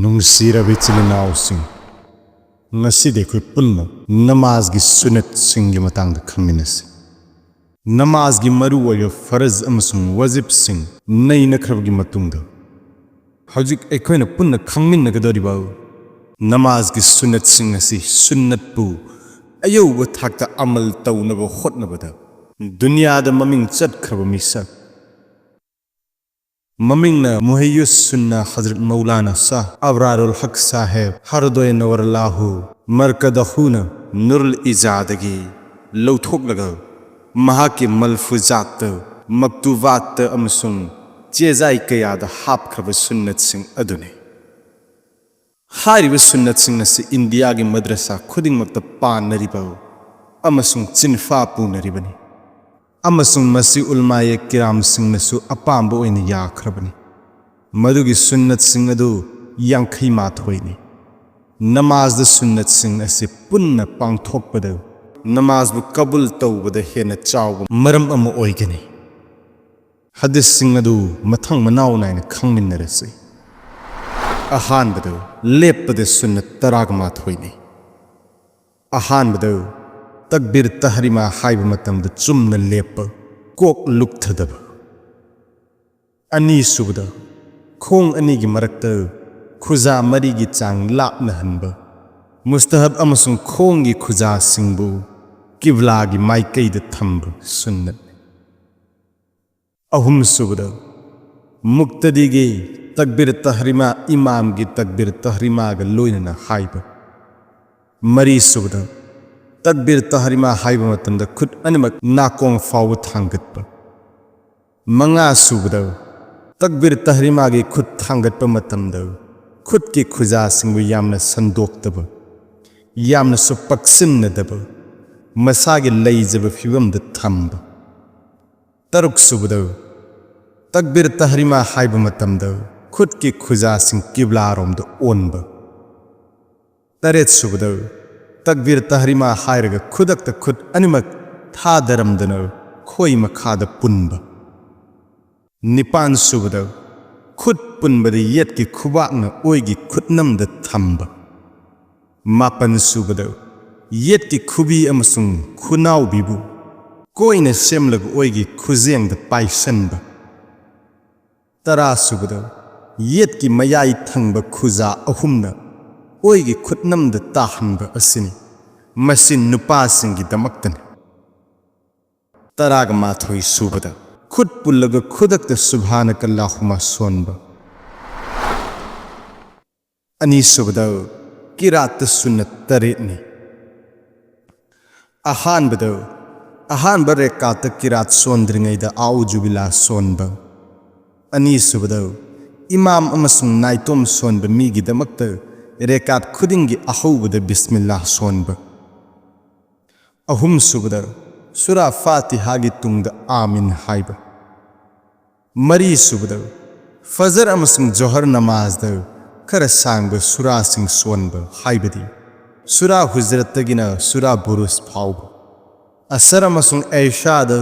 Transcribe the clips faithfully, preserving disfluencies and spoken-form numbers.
ꯅꯨꯡꯁꯤꯔꯕ ꯏꯆꯤꯜ ꯏꯅꯥꯎꯁꯤꯡ, ꯉꯁꯤꯗꯤ ꯑꯩꯈꯣꯏ ꯄꯨꯟꯅ ꯅꯃꯥꯖꯒꯤ ꯁꯨꯅꯠꯁꯤꯡꯒꯤ ꯃꯇꯥꯡꯗ ꯈꯪꯃꯤꯟꯅꯁꯤ꯫ ꯅꯃꯥꯖꯒꯤ ꯃꯔꯨꯑꯣꯏꯕ ꯐꯔꯖ ꯑꯃꯁꯨꯡ ꯋꯥꯖꯤꯕꯁꯤꯡ ꯅꯩꯅꯈ꯭ꯔꯕꯒꯤ ꯃꯇꯨꯡꯗ, ꯍꯧꯖꯤꯛ ꯑꯩꯈꯣꯏꯅ ꯄꯨꯟꯅ ꯈꯪꯃꯤꯟꯅꯒꯗꯧꯔꯤꯕ ꯅꯃꯥꯖꯒꯤ ꯁꯨꯅꯠꯁꯤꯡ ꯑꯁꯤ ꯁꯨꯟꯅꯠꯄꯨ ꯑꯌꯧꯕ ꯊꯥꯛꯇ ꯑꯃꯜ ꯇꯧꯅꯕ ꯍꯣꯠꯅꯕꯗ ꯗꯨꯅꯤꯌꯥꯗ ꯃꯃꯤꯡ ꯆꯠꯈ꯭ꯔꯕ ꯃꯤꯁꯛ, ꯃꯃꯤꯡꯅ ꯃꯨꯍꯩꯌꯨꯁ ꯁꯨꯟꯅ ꯍꯖꯔꯠ ꯃꯧꯂꯥꯅꯥ ꯁꯥꯍ ꯑꯕ꯭ꯔꯥꯔꯨꯜ ꯍꯛ ꯁꯥꯍꯦꯕ ꯍꯔꯗꯣꯏ ꯅꯋꯔ ꯂꯥꯍꯨ ꯃꯔꯀꯗꯍꯨꯅ ꯅꯨꯔꯨꯜ ꯏꯖꯥꯗꯒꯤ ꯂꯧꯊꯣꯛꯂꯒ ꯃꯍꯥꯛꯀꯤ ꯃꯜꯐꯨꯖꯥꯠꯇ, ꯃꯛꯇꯨꯕꯥꯠꯇ ꯑꯃꯁꯨꯡ ꯆꯦꯖꯥꯏ ꯀꯌꯥꯗ ꯍꯥꯞꯈ꯭ꯔꯕ ꯁꯨꯟꯅꯠꯁꯤꯡ ꯑꯗꯨꯅꯤ꯫ ꯍꯥꯏꯔꯤꯕ ꯁꯨꯟꯅꯠꯁꯤꯡ ꯑꯁꯤ ꯏꯟꯗꯤꯌꯥꯒꯤ ꯃꯗ꯭ꯔꯁꯥ ꯈꯨꯗꯤꯡꯃꯛꯇ ꯄꯥꯟꯅꯔꯤꯕ ꯑꯃꯁꯨꯡ ꯆꯤꯟꯐꯥ ꯄꯨꯅꯔꯤꯕꯅꯤ, ꯑꯃꯁꯨꯡ ꯃꯁꯤ ꯎꯂꯃꯥꯌꯦ ꯀꯤꯔꯥꯝꯁꯤꯡꯅꯁꯨ ꯑꯄꯥꯝꯕ ꯑꯣꯏꯅ ꯌꯥꯈ꯭ꯔꯕꯅꯤ꯫ ꯃꯗꯨꯒꯤ ꯁꯨꯟꯅꯠꯁꯤꯡ ꯑꯗꯨ ꯌꯥꯡꯈꯩ ꯃꯥꯊꯣꯏꯅꯤ꯫ ꯅꯃꯥꯖꯗ ꯁꯨꯟꯅꯠꯁꯤꯡ ꯑꯁꯤ ꯄꯨꯟꯅ ꯄꯥꯡꯊꯣꯛꯄꯗ ꯅꯃꯥꯖꯕꯨ ꯀꯕꯨꯜ ꯇꯧꯕꯗ ꯍꯦꯟꯅ ꯆꯥꯎꯕ ꯃꯔꯝ ꯑꯃ ꯑꯣꯏꯒꯅꯤ꯫ ꯍꯗꯤꯁꯁꯤꯡ ꯑꯗꯨ ꯃꯊꯪ ꯃꯅꯥꯎ ꯅꯥꯏꯅ ꯈꯪꯃꯤꯟꯅꯔꯁꯤ꯫ ꯑꯍꯥꯟꯕꯗ, ꯂꯦꯞꯄꯗ ꯁꯨꯟꯅꯠ ꯇꯔꯥꯒ ꯃꯥꯊꯣꯏꯅꯤ꯫ ꯑꯍꯥꯟꯕꯗ, ꯇꯛꯕꯤꯔ ꯇꯍꯔꯤꯃꯥ ꯍꯥꯏꯕ ꯃꯇꯝꯗ ꯆꯨꯝꯅ ꯂꯦꯞꯄ, ꯀꯣꯛ ꯂꯨꯛꯊꯗꯕ꯫ ꯑꯅꯤꯁꯨꯕꯗ, ꯈꯣꯡ ꯑꯅꯤꯒꯤ ꯃꯔꯛꯇ ꯈꯨꯖꯥ ꯃꯔꯤꯒꯤ ꯆꯥꯡ ꯂꯥꯞꯅꯍꯟꯕ꯫ ꯃꯨꯁꯇꯍꯕ ꯑꯃꯁꯨꯡ ꯈꯣꯡꯒꯤ ꯈꯨꯖꯥꯁꯤꯡꯕꯨ ꯀꯤꯕ꯭ꯂꯥꯒꯤ ꯃꯥꯏꯀꯩꯗ ꯊꯝꯕ ꯁꯨꯟꯅꯠꯅꯤ꯫ ꯑꯍꯨꯝꯁꯨꯕꯗ, ꯃꯨꯛꯇꯗꯤꯒꯤ ꯇꯛꯕꯤꯔ ꯇꯍꯔꯤꯃꯥ ꯏꯃꯥꯝꯒꯤ ꯇꯛꯕꯤꯔ ꯇꯍꯔꯤꯃꯥꯒ ꯂꯣꯏꯅꯅ ꯍꯥꯏꯕ꯫ ꯃꯔꯤꯁꯨꯕꯗ, ꯇꯛꯕꯤꯔ ꯇꯍꯔꯤꯃꯥ ꯍꯥꯏꯕ ꯃꯇꯝꯗ ꯈꯨꯠ ꯑꯅꯤꯃꯛ ꯅꯥꯀꯣꯡ ꯐꯥꯎꯕ ꯊꯥꯡꯒꯠꯄ꯫ ꯃꯉꯥꯁꯨꯕꯗ, ꯇꯛꯕꯤꯔ ꯇꯍꯔꯤꯃꯥꯒꯤ ꯈꯨꯠ ꯊꯥꯡꯒꯠꯄ ꯃꯇꯝꯗ ꯈꯨꯠꯀꯤ ꯈꯨꯖꯥꯁꯤꯡꯕꯨ ꯌꯥꯝꯅ ꯁꯟꯗꯣꯛꯇꯕ, ꯌꯥꯝꯅꯁꯨ ꯄꯛꯁꯤꯟꯅꯗꯕ, ꯃꯁꯥꯒꯤ ꯂꯩꯖꯕ ꯐꯤꯕꯝꯗ ꯊꯝꯕ꯫ ꯇꯔꯨꯛꯁꯨꯕꯗ, ꯇꯛꯕꯤꯔ ꯇꯍꯔꯤꯃꯥ ꯍꯥꯏꯕ ꯃꯇꯝꯗ ꯈꯨꯠꯀꯤ ꯈꯨꯖꯥꯁꯤꯡ ꯀꯤꯕ꯭ꯂꯥꯔꯣꯝꯗ ꯑꯣꯟꯕ꯫ ꯇꯔꯦꯠꯁꯨꯕꯗ, ꯇꯛꯕꯤꯔ ꯇꯍꯔꯤꯃꯥ ꯍꯥꯏꯔꯒ ꯈꯨꯗꯛꯇ ꯈꯨꯠ ꯑꯅꯤꯃꯛ ꯊꯥꯗꯔꯝꯗꯅ ꯈꯣꯏ ꯃꯈꯥꯗ ꯄꯨꯟꯕ꯫ ꯅꯤꯄꯥꯟꯁꯨꯕꯗ, ꯈꯨꯠ ꯑꯄꯨꯟꯕꯗ ꯌꯦꯠꯀꯤ ꯈꯨꯕꯥꯛꯅ ꯑꯣꯏꯒꯤ ꯈꯨꯠꯅꯝꯗ ꯊꯝꯕ꯫ ꯃꯥꯄꯟ ꯁꯨꯕꯗ ꯌꯦꯠꯀꯤ ꯈꯨꯕꯤ ꯑꯃꯁꯨꯡ ꯈꯨꯅꯥꯎꯕꯤꯕꯨ ꯀꯣꯏꯅ ꯁꯦꯝꯂꯒ ꯑꯣꯏꯒꯤ ꯈꯨꯖꯦꯡꯗ ꯄꯥꯏꯁꯟꯕ꯫ ꯇꯔꯥ ꯁꯨꯕꯗ ꯌꯦꯠꯀꯤ ꯃꯌꯥꯏ ꯊꯪꯕ ꯈꯨꯖꯥ ꯑꯍꯨꯝꯅ ꯑꯣꯏꯒꯤ ꯈꯨꯠꯅꯝꯗ ꯇꯥꯍꯟꯕ ꯑꯁꯤꯅꯤ꯫ ꯃꯁꯤ ꯅꯨꯄꯥꯁꯤꯡꯒꯤꯗꯃꯛꯇꯅꯤ꯫ ꯇꯔꯥꯒ ꯃꯥꯊꯣꯏ ꯁꯨꯕꯗ ꯈꯨꯠ ꯄꯨꯜꯂꯒ ꯈꯨꯗꯛꯇ ꯁꯨꯕꯍꯥꯅꯀ ꯑꯜꯂꯥꯍꯨꯝꯃ ꯁꯣꯟꯕ꯫ ꯑꯅꯤꯁꯨꯕꯗ ꯀꯤꯔꯥꯠꯇ ꯁꯨꯟꯅꯠ ꯇꯔꯦꯠꯅꯤ꯫ ꯑꯍꯥꯟꯕꯗ, ꯑꯍꯥꯟꯕ ꯔꯦꯀꯥꯠꯇ ꯀꯤꯔꯥꯠ ꯁꯣꯟꯗ꯭ꯔꯤꯉꯩꯗ ꯑꯥꯎꯖꯨꯕꯤꯜꯂꯥ ꯁꯣꯟꯕ꯫ ꯑꯅꯤꯁꯨꯕꯗ ꯏꯃꯥꯝ ꯑꯃꯁꯨꯡ ꯅꯥꯏꯇꯣꯝ ꯁꯣꯟꯕ ꯃꯤꯒꯤꯗꯃꯛꯇ ꯔꯦꯀꯥꯠ ꯈꯨꯗꯤꯡꯒꯤ ꯑꯍꯧꯕꯗ ꯕꯤꯁꯃꯤꯜꯂꯥ ꯁꯣꯟꯕ꯫ ꯑꯍꯨꯝꯁꯨꯕꯗ ꯁꯨꯔꯥ ꯐꯥꯇꯤꯍꯥꯒꯤ ꯇꯨꯡꯗ ꯑꯥꯃꯤꯟ ꯍꯥꯏꯕ꯫ ꯃꯔꯤꯁꯨꯕꯗ ꯐꯖꯔ ꯑꯃꯁꯨꯡ ꯖꯣꯍꯔ ꯅꯃꯥꯖꯗ ꯈꯔ ꯁꯥꯡꯕ ꯁꯨꯔꯥꯁꯤꯡ ꯁꯣꯟꯕ, ꯍꯥꯏꯕꯗꯤ ꯁꯨꯔꯥ ꯍꯨꯖꯔꯠꯇꯒꯤꯅ ꯁꯨꯔꯥ ꯕꯨꯔꯨꯖ ꯐꯥꯎꯕ꯫ ꯑꯁꯔ ꯑꯃꯁꯨꯡ ꯑꯩꯁꯥꯗ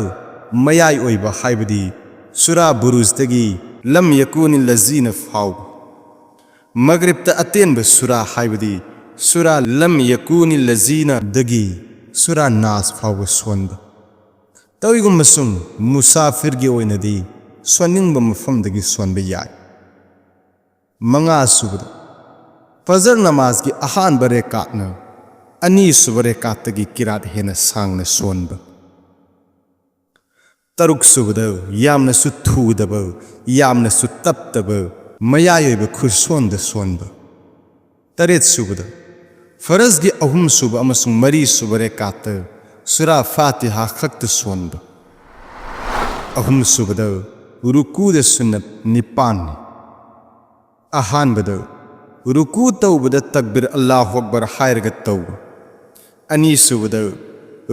ꯃꯌꯥꯏ ꯑꯣꯏꯕ, ꯍꯥꯏꯕꯗꯤ ꯁꯨꯔꯥ ꯕꯨꯔꯨꯖꯇꯒꯤ ꯂꯝ ꯌꯀꯨꯅꯤ ꯂꯖꯤꯅ ꯐꯥꯎꯕ꯫ ꯃꯒ꯭ꯔꯤꯕꯇ ꯑꯇꯦꯟꯕ ꯁꯨꯔꯥ, ꯍꯥꯏꯕꯗꯤ ꯁꯨꯔꯥ ꯂꯝ ꯌꯀꯨꯅꯤ ꯂꯖꯤꯅꯗꯒꯤ ꯁꯨꯔꯥ ꯅꯥꯁ ꯐꯥꯎꯕ ꯁꯣꯟꯕ꯫ ꯇꯧꯏꯒꯨꯝꯕꯁꯨꯡ ꯃꯨꯁꯥꯐꯤꯔꯒꯤ ꯑꯣꯏꯅꯗꯤ ꯁꯣꯟꯅꯤꯡꯕ ꯃꯐꯝꯗꯒꯤ ꯁꯣꯟꯕ ꯌꯥꯏ꯫ ꯃꯉꯥ ꯁꯨꯕꯗ ꯐꯖꯔ ꯅꯃꯥꯖꯒꯤ ꯑꯍꯥꯟꯕ ꯔꯦꯀꯥꯠꯅ ꯑꯅꯤꯁꯨꯕ ꯔꯦꯀꯥꯠꯇꯒꯤ ꯀꯤꯔꯥꯠ ꯍꯦꯟꯅ ꯁꯥꯡꯅ ꯁꯣꯟꯕ꯫ ꯇꯔꯨꯛ ꯁꯨꯕꯗ ꯌꯥꯝꯅꯁꯨ ꯊꯨꯗꯕ, ꯌꯥꯝꯅꯁꯨ ꯇꯞꯇꯕ, ꯃꯌꯥꯏ ꯑꯣꯏꯕ ꯈꯨꯁꯣꯟꯗ ꯁꯣꯟꯕ꯫ ꯇꯔꯦꯠ ꯁꯨꯕꯗ ꯐꯔꯖꯒꯤ ꯑꯍꯨꯝ ꯁꯨꯕ ꯑꯃꯁꯨꯡ ꯃꯔꯤ ꯁꯨꯕ ꯔꯦꯀꯥꯠꯇ ꯁꯨꯔꯥ ꯐꯥꯇꯤꯍꯥ ꯈꯛꯇ ꯁꯣꯟꯕ꯫ ꯑꯍꯨꯝ ꯁꯨꯕꯗ ꯔꯨꯀꯨꯗ ꯁꯨꯟꯅꯠ ꯅꯤꯄꯥꯟꯅꯤ꯫ ꯑꯍꯥꯟꯕꯗ ꯔꯨꯀꯨ ꯇꯧꯕꯗ ꯇꯛꯕꯤꯔ ꯑꯜꯂꯥꯍꯨ ꯑꯛꯕꯔ ꯍꯥꯏꯔꯒ ꯇꯧꯕ꯫ ꯑꯅꯤꯁꯨꯕꯗ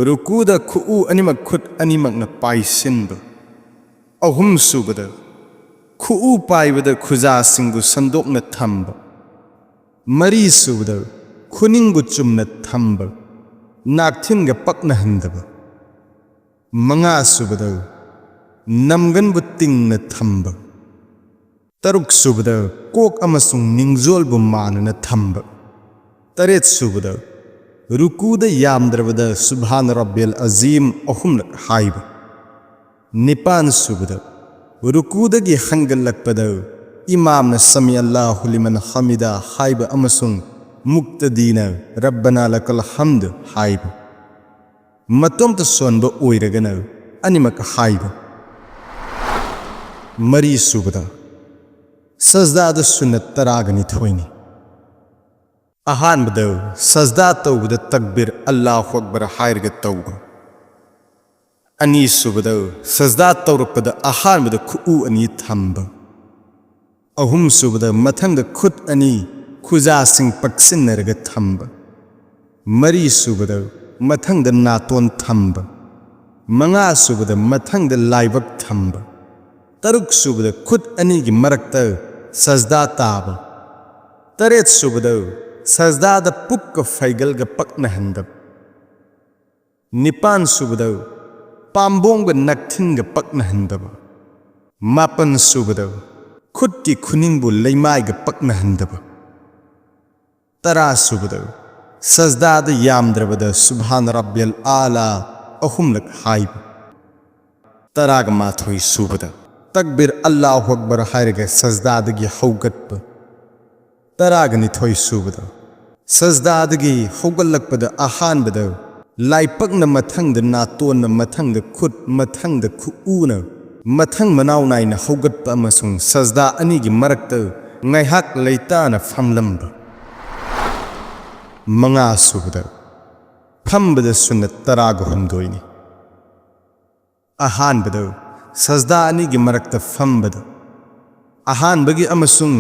ꯔꯨꯀꯨꯗ ꯈꯨꯎ ꯑꯅꯤꯃꯛ ꯈꯨꯠ ꯑꯅꯤꯃꯛꯅ ꯄꯥꯏꯁꯤꯟꯕ꯫ ꯑꯍꯨꯝꯁꯨꯕꯗ ꯈꯨꯎ ꯄꯥꯏꯕꯗ ꯈꯨꯖꯥꯁꯤꯡꯕꯨ ꯁꯟꯗꯣꯛꯅ ꯊꯝꯕ꯫ ꯃꯔꯤꯁꯨꯕꯗ ꯈꯨꯅꯤꯡꯕꯨ ꯆꯨꯝꯅ ꯊꯝꯕ, ꯅꯥꯛꯊꯤꯟꯒ ꯄꯛꯅꯍꯟꯗꯕ꯫ ꯃꯉꯥꯁꯨꯕꯗ ꯅꯝꯒꯟꯕꯨ ꯇꯤꯡꯅ ꯊꯝꯕ꯫ ꯇꯔꯨꯛ ꯁꯨꯕꯗ ꯀꯣꯛ ꯑꯃꯁꯨꯡ ꯅꯤꯡꯖꯣꯜꯕꯨ ꯃꯥꯟꯅꯅ ꯊꯝꯕ꯫ ꯇꯔꯦꯠ ꯁꯨꯕꯗ ꯔꯨꯀꯨꯗ ꯌꯥꯝꯗ꯭ꯔꯕꯗ ꯁꯨꯕꯍꯥꯟ ꯔꯕꯤꯜ ꯑꯖꯤꯝ ꯑꯍꯨꯝꯂꯛ ꯍꯥꯏꯕ꯫ ꯅꯤꯄꯥꯟ ꯁꯨꯕꯗ ꯔꯨꯀꯨꯗꯒꯤ ꯍꯟꯒꯠꯂꯛꯄꯗ ꯏꯃꯥꯝꯅ ꯁꯃꯤ ꯑꯜꯂꯥꯍꯨ ꯂꯤꯃꯟ ꯍꯃꯤꯗꯥ ꯍꯥꯏꯕ ꯑꯃꯁꯨꯡ ꯃꯨꯛꯇꯗꯤꯅ ꯔꯕꯅꯥ ꯂꯀꯜ ꯍꯝꯗ ꯍꯥꯏꯕ꯫ ꯃꯇꯣꯝꯇ ꯁꯣꯟꯕ ꯑꯣꯏꯔꯒꯅ ꯑꯅꯤꯃꯛ ꯍꯥꯏꯕ꯫ ꯃꯔꯤ ꯁꯨꯕꯗ ꯁꯖꯗꯥꯗ ꯁꯨꯟꯅꯠ ꯇꯔꯥꯒ ꯅꯤꯊꯣꯏꯅꯤ꯫ ꯑꯍꯥꯟꯕꯗ ꯁꯖꯗꯥ ꯇꯧꯕꯗ ꯇꯛꯕꯤꯔ ꯑꯜꯂꯥꯍꯨ ꯑꯛꯕꯔ ꯍꯥꯏꯔꯒ ꯇꯧꯕ꯫ ꯑꯅꯤꯁꯨꯕꯗ ꯁꯖꯗꯥ ꯇꯧꯔꯛꯄꯗ ꯑꯍꯥꯟꯕꯗ ꯈꯨꯎ ꯑꯅꯤ ꯊꯝꯕ꯫ ꯑꯍꯨꯝꯁꯨꯕꯗ ꯃꯊꯪꯗ ꯈꯨꯠ ꯑꯅꯤ ꯈꯨꯖꯥꯁꯤꯡ ꯄꯛꯁꯤꯟꯅꯔꯒ ꯊꯝꯕ꯫ ꯃꯔꯤꯁꯨꯕꯗ ꯃꯊꯪꯗ ꯅꯥꯇꯣꯟ ꯊꯝꯕ꯫ ꯃꯉꯥꯁꯨꯕꯗ ꯃꯊꯪꯗ ꯂꯥꯏꯕꯛ ꯊꯝꯕ꯫ ꯇꯔꯨꯛꯁꯨꯕꯗ ꯈꯨꯠ ꯑꯅꯤꯒꯤ ꯃꯔꯛꯇ ꯁꯖꯗꯥ ꯇꯥꯕ꯫ ꯇꯔꯦꯠꯁꯨꯕꯗ ꯁꯖꯗꯥꯗ ꯄꯨꯛꯀ ꯐꯩꯒꯜꯒ ꯄꯛꯅꯍꯟꯗꯕ꯫ ꯅꯤꯄꯥꯟꯁꯨꯕꯗ ꯄꯥꯝꯕꯣꯝꯒ ꯅꯛꯊꯤꯟꯒ ꯄꯛꯅꯍꯟꯗꯕ꯫ ꯃꯥꯄꯟꯁꯨꯕꯗ ꯈꯨꯠꯀꯤ ꯈꯨꯅꯤꯡꯕꯨ ꯂꯩꯃꯥꯏꯒ ꯄꯛꯅꯍꯟꯗꯕ꯫ ꯇꯔꯥꯁꯨꯕꯗ ꯁꯖꯗꯥꯗ ꯌꯥꯝꯗ꯭ꯔꯕꯗ ꯁꯨꯕꯍꯥꯟ ꯔꯕꯤꯌꯜ ꯑꯥꯂꯥ ꯑꯍꯨꯝꯂꯛ ꯍꯥꯏꯕ꯫ ꯇꯔꯥꯒ ꯃꯥꯊꯣꯏ ꯁꯨꯕꯗ ꯇꯛꯕꯤꯔ ꯑꯜꯂꯥꯍꯨ ꯑꯛꯕꯔ ꯍꯥꯏꯔꯒ ꯁꯖꯗꯥꯗꯒꯤ ꯍꯧꯒꯠꯄ꯫ ꯇꯔꯥꯒ ꯅꯤꯊꯣꯏ ꯁꯨꯕꯗ ꯁꯖꯗꯥꯗꯒꯤ ꯍꯧꯒꯠꯂꯛꯄꯗ ꯑꯍꯥꯟꯕꯗ ꯂꯥꯏꯄꯛꯅ, ꯃꯊꯪꯗ ꯅꯥꯇꯣꯟꯅ, ꯃꯊꯪꯗ ꯈꯨꯠ, ꯃꯊꯪꯗ ꯈꯨꯎꯅ ꯃꯊꯪ ꯃꯅꯥꯎ ꯅꯥꯏꯅ ꯍꯧꯒꯠꯄ ꯑꯃꯁꯨꯡ ꯁꯖꯗꯥ ꯑꯅꯤꯒꯤ ꯃꯔꯛꯇ ꯉꯥꯏꯍꯥꯛ ꯂꯩꯇꯥꯅ ꯐꯝꯂꯝꯕ꯫ ꯃꯉꯥ ꯁꯨꯕꯗ ꯐꯝꯕꯗ ꯁꯨꯟꯅꯠ ꯇꯔꯥꯒ ꯍꯨꯝꯗꯣꯏꯅꯤ꯫ ꯑꯍꯥꯟꯕꯗ ꯁꯖꯗꯥ ꯑꯅꯤꯒꯤ ꯃꯔꯛꯇ ꯐꯝꯕꯗ, ꯑꯍꯥꯟꯕꯒꯤ ꯑꯃꯁꯨꯡ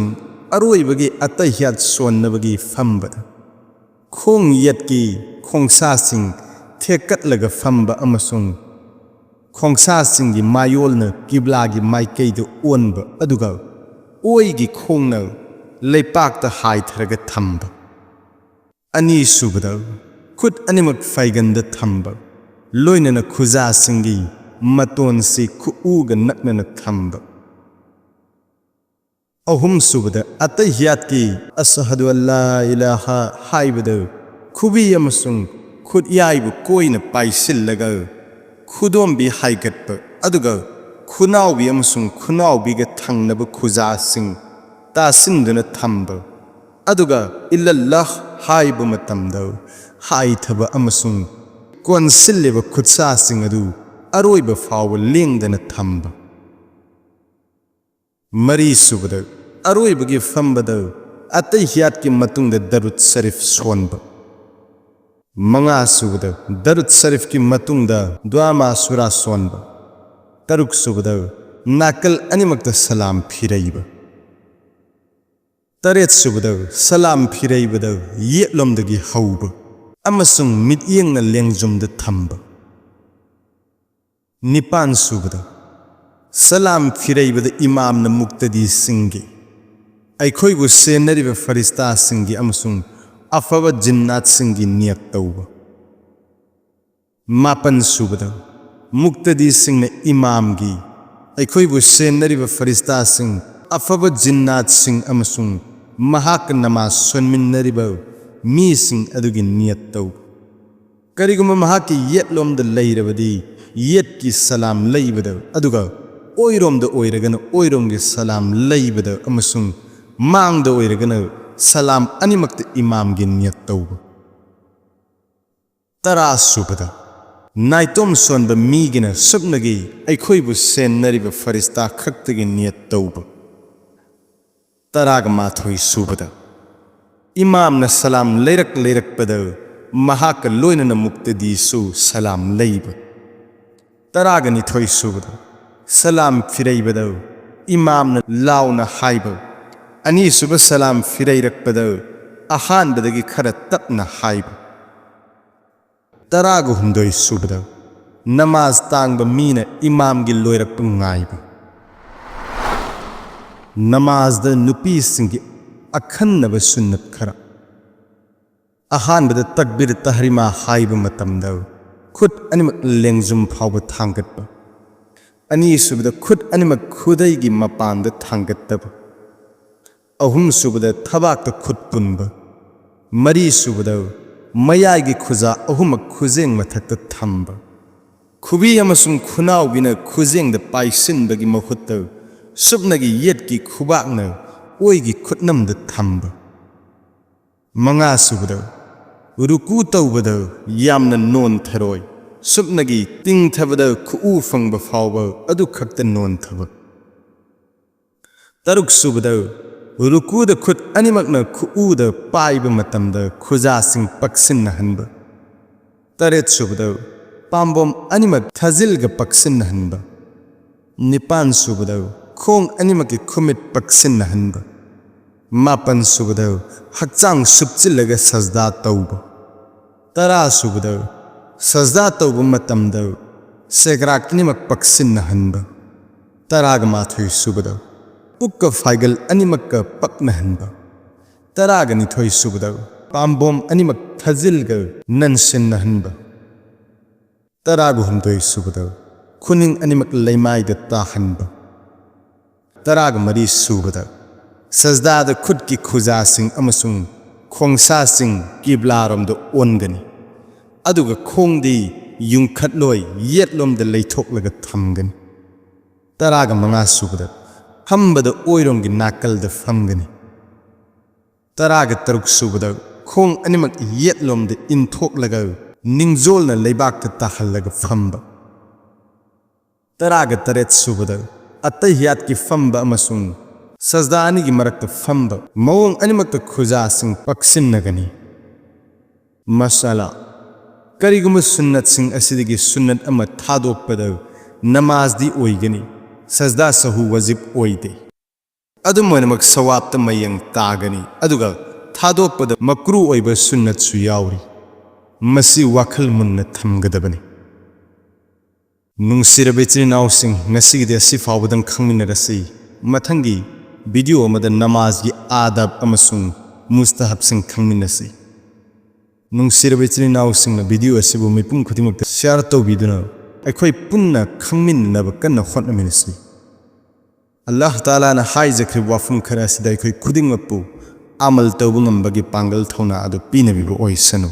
ꯑꯔꯣꯏꯕꯒꯤ ꯑꯇꯍꯤꯌꯥꯠ ꯁꯣꯟꯅꯕꯒꯤ ꯐꯝꯕꯗ, ꯈꯣꯡ ꯌꯦꯠꯀꯤ ꯈꯣꯡꯁꯥꯁꯤꯡ ꯊꯦꯛꯀꯠꯂꯒ ꯐꯝꯕ ꯑꯃꯁꯨꯡ ꯈꯣꯡꯁꯥꯁꯤꯡꯒꯤ ꯃꯥꯌꯣꯜꯅ ꯀꯤꯕ꯭ꯂꯥꯒꯤ ꯃꯥꯏꯀꯩꯗ ꯑꯣꯟꯕ, ꯑꯗꯨꯒ ꯑꯣꯏꯒꯤ ꯈꯣꯡꯅ ꯂꯩꯄꯥꯛꯇ ꯍꯥꯏꯊꯔꯒ ꯊꯝꯕ꯫ ꯑꯅꯤꯁꯨꯕꯗ ꯈꯨꯠ ꯑꯅꯤꯃꯛ ꯐꯩꯒꯟꯗ ꯊꯝꯕ, ꯂꯣꯏꯅꯅ ꯈꯨꯖꯥꯁꯤꯡꯒꯤ ꯃꯇꯣꯟꯁꯤ ꯈꯨꯎꯒ ꯅꯛꯅꯅ ꯊꯝꯕ꯫ ꯑꯍꯨꯝꯁꯨꯕꯗ ꯑꯇꯍꯤꯌꯥꯠꯀꯤ ꯑꯁꯍꯗꯨ ꯑꯜꯂꯥ ꯏꯂꯥꯍ ꯍꯥꯏꯕꯗ ꯈꯨꯕꯤ ꯑꯃꯁꯨꯡ ꯈꯨꯠꯌꯥꯏꯕꯨ ꯀꯣꯏꯅ ꯄꯥꯏꯁꯤꯜꯂꯒ ꯈꯨꯗꯣꯝꯕꯤ ꯍꯥꯏꯒꯠꯄ, ꯑꯗꯨꯒ ꯈꯨꯅꯥꯎꯕꯤ ꯑꯃꯁꯨꯡ ꯈꯨꯅꯥꯎꯕꯤꯒ ꯊꯪꯅꯕ ꯈꯨꯖꯥꯁꯤꯡ ꯇꯥꯁꯤꯟꯗꯨꯅ ꯊꯝꯕ, ꯑꯗꯨꯒ ꯏꯜꯂꯜꯂꯥꯍ ꯍꯥꯏꯕ ꯃꯇꯝꯗ ꯍꯥꯏꯊꯕ ꯑꯃꯁꯨꯡ ꯀꯣꯟꯁꯤꯜꯂꯤꯕ ꯈꯨꯠꯁꯥꯁꯤꯡ ꯑꯗꯨ ꯑꯔꯣꯏꯕ ꯐꯥꯎꯕ ꯂꯦꯡꯗꯅ ꯊꯝꯕ꯫ ꯃꯔꯤꯁꯨꯕꯗ, ꯑꯔꯣꯏꯕꯒꯤ ꯐꯝꯕꯗ ꯑꯇꯍꯤꯌꯥꯠꯀꯤ ꯃꯇꯨꯡꯗ ꯗꯔꯨꯗ ꯁꯔꯤꯐ ꯁꯣꯟꯕ꯫ ꯃꯉꯥꯁꯨꯕꯗ, ꯗꯔꯨꯗ ꯁꯔꯤꯐꯀꯤ ꯃꯇꯨꯡꯗ ꯗꯨꯑꯥ ꯃꯥꯁꯨꯔꯥ ꯁꯣꯟꯕ꯫ ꯇꯔꯨꯛꯁꯨꯕꯗ, ꯅꯥꯀꯜ ꯑꯅꯤꯃꯛꯇ ꯁꯂꯥꯝ ꯐꯤꯔꯩꯕ꯫ ꯇꯔꯦꯠꯁꯨꯕꯗ, ꯁꯂꯥꯝ ꯐꯤꯔꯩꯕꯗ ꯌꯦꯠꯂꯣꯝꯗꯒꯤ ꯍꯧꯕ ꯑꯃꯁꯨꯡ ꯃꯤꯠꯌꯦꯡꯅ ꯂꯦꯡꯖꯨꯝꯗ ꯊꯝꯕ꯫ ꯅꯤꯄꯥꯟꯁꯨꯕꯗ, ꯁꯂꯥꯝ ꯐꯤꯔꯩꯕꯗ ꯏꯃꯥꯝꯅ ꯃꯨꯛꯇꯗꯤꯁꯤꯡꯒꯤ, ꯑꯩꯈꯣꯏꯕꯨ ꯁꯦꯟꯅꯔꯤꯕ ꯐꯔꯤꯁꯇꯥꯁꯤꯡꯒꯤ ꯑꯃꯁꯨꯡ ꯑꯐꯕ ꯖꯤꯟꯅꯥꯠꯁꯤꯡꯒꯤ ꯅꯤꯌꯠ ꯇꯧꯕ꯫ ꯃꯥꯄꯟꯁꯨꯕꯗ, ꯃꯨꯛꯇꯗꯤꯁꯤꯡꯅ ꯏꯃꯥꯝꯒꯤ, ꯑꯩꯈꯣꯏꯕꯨ ꯁꯦꯟꯅꯔꯤꯕ ꯐꯔꯤꯁꯇꯥꯁꯤꯡ, ꯑꯐꯕ ꯖꯤꯟꯅꯥꯠꯁꯤꯡ ꯑꯃꯁꯨꯡ ꯃꯍꯥꯛꯀ ꯅꯃꯥꯖ ꯁꯣꯟꯃꯤꯟꯅꯔꯤꯕ ꯃꯤꯁꯤꯡ ꯑꯗꯨꯒꯤ ꯅꯤꯌꯠ ꯇꯧ꯫ ꯀꯔꯤꯒꯨꯝꯕ ꯃꯍꯥꯛꯀꯤ ꯌꯦꯠꯂꯣꯝꯗ ꯂꯩꯔꯕꯗꯤ, ꯌꯦꯠꯀꯤ ꯁꯂꯥꯝ ꯂꯩꯕꯗ, ꯑꯗꯨꯒ ꯑꯣꯏꯔꯣꯝꯗ ꯑꯣꯏꯔꯒꯅ ꯑꯣꯏꯔꯣꯝꯒꯤ ꯁꯂꯥꯝ ꯂꯩꯕꯗ, ꯑꯃꯁꯨꯡ ꯃꯥꯡꯗ ꯑꯣꯏꯔꯒꯅ ꯁꯂꯥꯝ ꯑꯅꯤꯃꯛꯇ ꯏꯃꯥꯝꯒꯤ ꯅꯤꯌꯠ ꯇꯧꯕ꯫ ꯇꯔꯥꯁꯨꯕꯗ, ꯅꯥꯏꯇꯣꯝ ꯁꯣꯟꯕ ꯃꯤꯒꯤꯅ ꯁꯨꯞꯅꯒꯤ ꯑꯩꯈꯣꯏꯕꯨ ꯁꯦꯟꯅꯔꯤꯕ ꯐꯔꯤꯁꯇꯥ ꯈꯛꯇꯒꯤ ꯅꯤꯌꯠ ꯇꯧꯕ꯫ ꯇꯔꯥꯒ ꯃꯥꯊꯣꯏꯁꯨꯕꯗ, ꯏꯃꯥꯝꯅ ꯁꯂꯥꯝ ꯂꯩꯔꯛ ꯂꯩꯔꯛꯄꯗ ꯃꯍꯥꯛꯀ ꯂꯣꯏꯅꯅ ꯃꯨꯛꯇꯗꯤꯁꯨ ꯁꯂꯥꯝ ꯂꯩꯕ꯫ ꯇꯔꯥꯒ ꯅꯤꯊꯣꯏꯁꯨꯕꯗ, ꯁꯂꯥꯝ ꯐꯤꯔꯩꯕꯗ ꯏꯃꯥꯝꯅ ꯂꯥꯎꯅ ꯍꯥꯏꯕ, ꯑꯅꯤꯁꯨꯕ ꯁꯂꯥꯝ ꯐꯤꯔꯩꯔꯛꯄꯗ ꯑꯍꯥꯟꯕꯗꯒꯤ ꯈꯔ ꯇꯞꯅ ꯍꯥꯏꯕ꯫ ꯇꯔꯥꯒ ꯍꯨꯝꯗꯣꯏꯁꯨꯕꯗ, ꯅꯃꯥꯖ ꯇꯥꯡꯕ ꯃꯤꯅ ꯏꯃꯥꯝꯒꯤ ꯂꯣꯏꯔꯛꯄ ꯉꯥꯏꯕ꯫ ꯅꯃꯥꯖꯗ ꯅꯨꯄꯤꯁꯤꯡꯒꯤ ꯑꯈꯟꯅꯕ ꯁꯨꯟꯅꯠ ꯈꯔ꯫ ꯑꯍꯥꯟꯕꯗ ꯇꯛꯕꯤꯔ ꯇꯍꯔꯤꯃꯥ ꯍꯥꯏꯕ ꯃꯇꯝꯗ ꯈꯨꯠ ꯑꯅꯤꯃꯛ ꯂꯦꯡꯖꯨꯝ ꯐꯥꯎꯕ ꯊꯥꯡꯒꯠꯄ꯫ ꯑꯅꯤꯁꯨꯕꯗ ꯈꯨꯠ ꯑꯅꯤꯃꯛ ꯈꯨꯗꯩꯒꯤ ꯃꯄꯥꯟꯗ ꯊꯥꯡꯒꯠꯇꯕ꯫ ꯑꯍꯨꯝꯁꯨꯕꯗ ꯊꯕꯥꯛꯇ ꯈꯨꯠ ꯄꯨꯟꯕ꯫ ꯃꯔꯤꯁꯨꯕꯗ ꯃꯌꯥꯏꯒꯤ ꯈꯨꯖꯥ ꯑꯍꯨꯝꯃꯛ ꯈꯨꯖꯦꯡ ꯃꯊꯛꯇ ꯊꯝꯕ꯫ ꯈꯨꯕꯤ ꯑꯃꯁꯨꯡ ꯈꯨꯅꯥꯎꯕꯤꯅ ꯈꯨꯖꯦꯡꯗ ꯄꯥꯏꯁꯤꯟꯕꯒꯤ ꯃꯍꯨꯠꯇ ꯁꯨꯞꯅꯒꯤ ꯌꯦꯠꯀꯤ ꯈꯨꯕꯥꯛꯅ ꯑꯣꯏꯒꯤ ꯈꯨꯠꯅꯝꯗ ꯊꯝꯕ꯫ ꯃꯉꯥꯁꯨꯕꯗ ꯔꯨꯀꯨ ꯇꯧꯕꯗ ꯌꯥꯝꯅ ꯅꯣꯟꯊꯔꯣꯏ, ꯁꯨꯞꯅꯒꯤ ꯇꯤꯡꯊꯕꯗ ꯈꯨꯎ ꯐꯪꯕ ꯐꯥꯎꯕ ꯑꯗꯨ ꯈꯛꯇ ꯅꯣꯟꯊꯕ꯫ ꯇꯔꯨꯛꯁꯨꯕꯗ ꯔꯨꯀꯨꯗ ꯈꯨꯠ ꯑꯅꯤꯃꯛꯅ ꯈꯨꯎꯗ ꯄꯥꯏꯕ ꯃꯇꯝꯗ ꯈꯨꯖꯥꯁꯤꯡ ꯄꯛꯁꯤꯟꯅꯍꯟꯕ꯫ ꯇꯔꯦꯠꯁꯨꯕꯗ ꯄꯥꯝꯕꯣꯝ ꯑꯅꯤꯃꯛ ꯊꯥꯖꯤꯜꯒ ꯄꯛꯁꯤꯟꯅꯍꯟꯕ꯫ ꯅꯤꯄꯥꯟꯁꯨꯕꯗ ꯈꯣꯡ ꯑꯅꯤꯃꯛꯀꯤ ꯈꯨꯃꯤꯠ ꯄꯛꯁꯤꯟꯅꯍꯟꯕ꯫ ꯃꯥꯄꯟꯁꯨꯕꯗ ꯍꯛꯆꯥꯡ ꯁꯨꯞꯆꯤꯜꯂꯒ ꯁꯖꯗꯥ ꯇꯧꯕ꯫ ꯇꯔꯥꯁꯨꯕꯗ ꯁꯖꯗꯥ ꯇꯧꯕ ꯃꯇꯝꯗ ꯁꯦꯒ꯭ꯔꯥꯛ ꯑꯅꯤꯃꯛ ꯄꯛꯁꯤꯟꯅꯍꯟꯕ꯫ ꯇꯔꯥꯒ ꯃꯥꯊꯣꯏꯁꯨꯕꯗ ꯄꯨꯛꯀ ꯐꯥꯏꯒꯜ ꯑꯅꯤꯃꯛꯀ ꯄꯛꯅꯍꯟꯕ꯫ ꯇꯔꯥꯒ ꯅꯤꯊꯣꯏꯁꯨꯕꯗ ꯄꯥꯝꯕꯣꯝ ꯑꯅꯤꯃꯛ ꯊꯥꯖꯤꯜꯒ ꯅꯟꯁꯤꯟꯅꯍꯟꯕ꯫ ꯇꯔꯥꯒ ꯍꯨꯝꯗꯣꯏꯁꯨꯕꯗ ꯈꯨꯅꯤꯡ ꯑꯅꯤꯃꯛ ꯂꯩꯃꯥꯏꯗ ꯇꯥꯍꯟꯕ꯫ ꯇꯔꯥꯒ ꯃꯔꯤꯁꯨꯕꯗ ꯁꯖꯗꯥꯗ ꯈꯨꯠꯀꯤ ꯈꯨꯖꯥꯁꯤꯡ ꯑꯃꯁꯨꯡ ꯈꯣꯡꯁꯥꯁꯤꯡ ꯀꯤꯕ꯭ꯂꯥꯔꯣꯝꯗ ꯑꯣꯟꯒꯅꯤ, ꯑꯗꯨꯒ ꯈꯣꯡꯗꯤ ꯌꯨꯡꯈꯠꯂꯣꯏ, ꯌꯦꯠꯂꯣꯝꯗ ꯂꯩꯊꯣꯛꯂꯒ ꯊꯝꯒꯅꯤ꯫ ꯇꯔꯥꯒ ꯃꯉꯥꯁꯨꯕꯗ ꯐꯝꯕꯗ ꯑꯣꯏꯔꯣꯝꯒꯤ ꯅꯥꯀꯜꯗ ꯐꯝꯒꯅꯤ꯫ ꯇꯔꯥꯒ ꯇꯔꯨꯛꯁꯨꯕꯗ ꯈꯣꯡ ꯑꯅꯤꯃꯛ ꯌꯦꯠꯂꯣꯝꯗ ꯏꯟꯊꯣꯛꯂꯒ ꯅꯤꯡꯖꯣꯜꯅ ꯂꯩꯕꯥꯛꯇ ꯇꯥꯍꯜꯂꯒ ꯐꯝꯕ꯫ ꯇꯔꯥꯒ ꯇꯔꯦꯠꯁꯨꯕꯗ ꯑꯇꯍꯤꯌꯥꯠꯀꯤ ꯐꯝꯕ ꯑꯃꯁꯨꯡ ꯁꯖꯗꯥ ꯑꯅꯤꯒꯤ ꯃꯔꯛꯇ ꯐꯝꯕ ꯃꯑꯣꯡ ꯑꯅꯤꯃꯛꯇ ꯈꯨꯖꯥꯁꯤꯡ ꯄꯛꯁꯤꯟꯅꯒꯅꯤ꯫ ꯃꯁꯥꯂꯥ, ꯀꯔꯤꯒꯨꯝꯕ ꯁꯨꯟꯅꯠꯁꯤꯡ ꯑꯁꯤꯗꯒꯤ ꯁꯨꯟꯅꯠ ꯑꯃ ꯊꯥꯗꯣꯛꯄꯗ ꯅꯃꯥꯖꯗꯤ ꯑꯣꯏꯒꯅꯤ, ꯁꯖꯗꯥ ꯁꯍꯨ ꯋꯥꯖꯤꯕ ꯑꯣꯏꯗꯦ꯫ ꯑꯗꯨꯝ ꯑꯣꯏꯅꯃꯛ ꯁꯋꯥꯕꯇ ꯃꯌꯦꯡ ꯇꯥꯒꯅꯤ, ꯑꯗꯨꯒ ꯊꯥꯗꯣꯛꯄꯗ ꯃꯀ꯭ꯔꯨ ꯑꯣꯏꯕ ꯁꯨꯟꯅꯠꯁꯨ ꯌꯥꯎꯔꯤ꯫ ꯃꯁꯤ ꯋꯥꯈꯜ ꯃꯨꯟꯅ ꯊꯝꯒꯗꯕꯅꯤ꯫ ꯅꯨꯡꯁꯤꯔꯕ ꯏꯆꯤꯜ ꯏꯅꯥꯎꯁꯤꯡ, ꯉꯁꯤꯒꯤꯗꯤ ꯑꯁꯤ ꯐꯥꯎꯕꯗꯪ ꯈꯪꯃꯤꯟꯅꯔꯁꯤ꯫ ꯃꯊꯪꯒꯤ ꯚꯤꯗꯤꯑꯣ ꯑꯃꯗ ꯅꯃꯥꯖꯒꯤ ꯑꯥꯗꯥꯕ ꯑꯃꯁꯨꯡ ꯃꯨꯁꯇꯍꯕꯁꯤꯡ ꯈꯪꯃꯤꯟꯅꯁꯤ꯫ ꯅꯨꯡꯁꯤꯔꯕ ꯏꯆꯤꯜ ꯏꯅꯥꯎꯁꯤꯡꯅ ꯚꯤꯗꯤꯑꯣ ꯑꯁꯤꯕꯨ ꯃꯤꯄꯨꯝ ꯈꯨꯗꯤꯡꯃꯛꯇ ꯁꯤꯌꯥꯔ ꯇꯧꯕꯤꯗꯨꯅ ꯑꯩꯈꯣꯏ ꯄꯨꯟꯅ ꯈꯪꯃꯤꯟꯅꯅꯕ ꯀꯟꯅ ꯍꯣꯠꯅꯃꯤꯟꯅꯁꯤ꯫ ꯑꯜꯂꯥꯍ ꯇꯥꯂꯥꯅ ꯍꯥꯏꯖꯈ꯭ꯔꯤꯕ ꯋꯥꯐꯝ ꯈꯔ ꯑꯁꯤꯗ ꯑꯩꯈꯣꯏ ꯈꯨꯗꯤꯡꯃꯛꯄꯨ ꯑꯃꯜ ꯇꯧꯕ ꯉꯝꯕꯒꯤ ꯄꯥꯡꯒꯜ ꯊꯧꯅꯥ ꯑꯗꯨ ꯄꯤꯅꯕꯤꯕ ꯑꯣꯏꯁꯅꯨ꯫